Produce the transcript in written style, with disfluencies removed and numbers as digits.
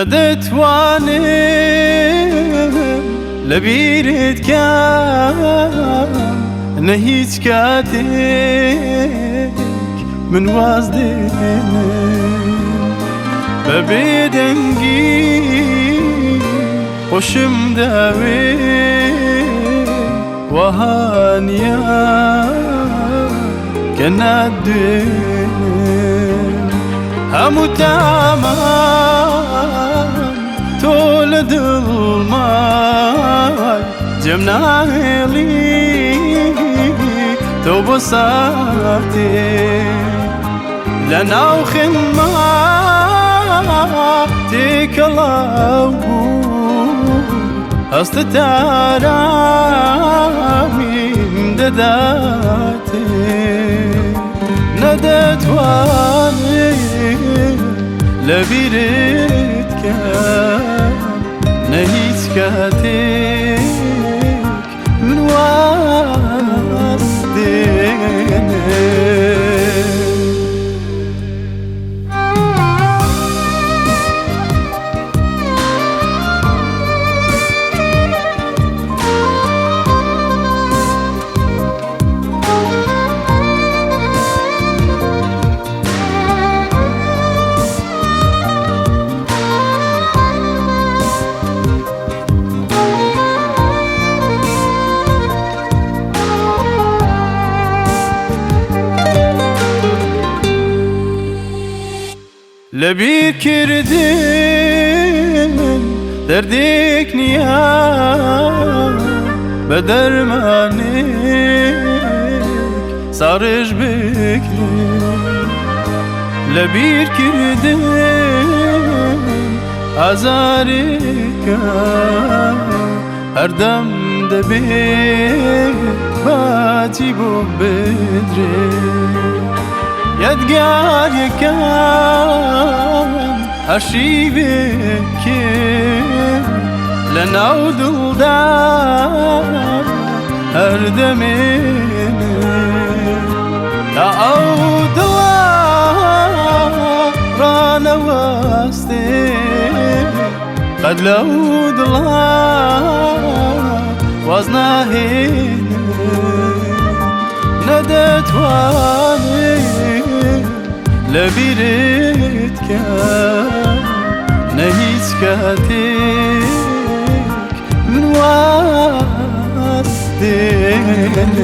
نەدەتوانم لەبیرت کەم، نە هیچ کاتێک من واز دێنم. بە بێدەنگی خۆشم دەوێ، وەها نییە کە ناتدوێنم. هەموو تامان تۆ لە دڵمای، جێم ناهێڵی تۆ بۆ ساتێ. لە ناو خوێنما تێکەڵاو بوو، هەستە ئارامیم دەداتێ. نەدەتوانم لەبیرت کەم، نە هیچ کاتێک من واز دێنم. لەبیرکردن دەردێک نییە بە دەرمانێک ساڕێژ بکرێ. لەبیرکردن ئازارێکە هەردەم دەبێ باجی بۆ بدرێ. یادگاریەکان ئەرشیوێکێ لە ناو دڵدا هەردەمێنێ. تا ئەو دڵە ڕانەوەستێ، قەت لەو دڵە واز ناهێنێ. نەدەتوانم لەبیرت کەم، نە هیچ کاتێک من واز دێنم.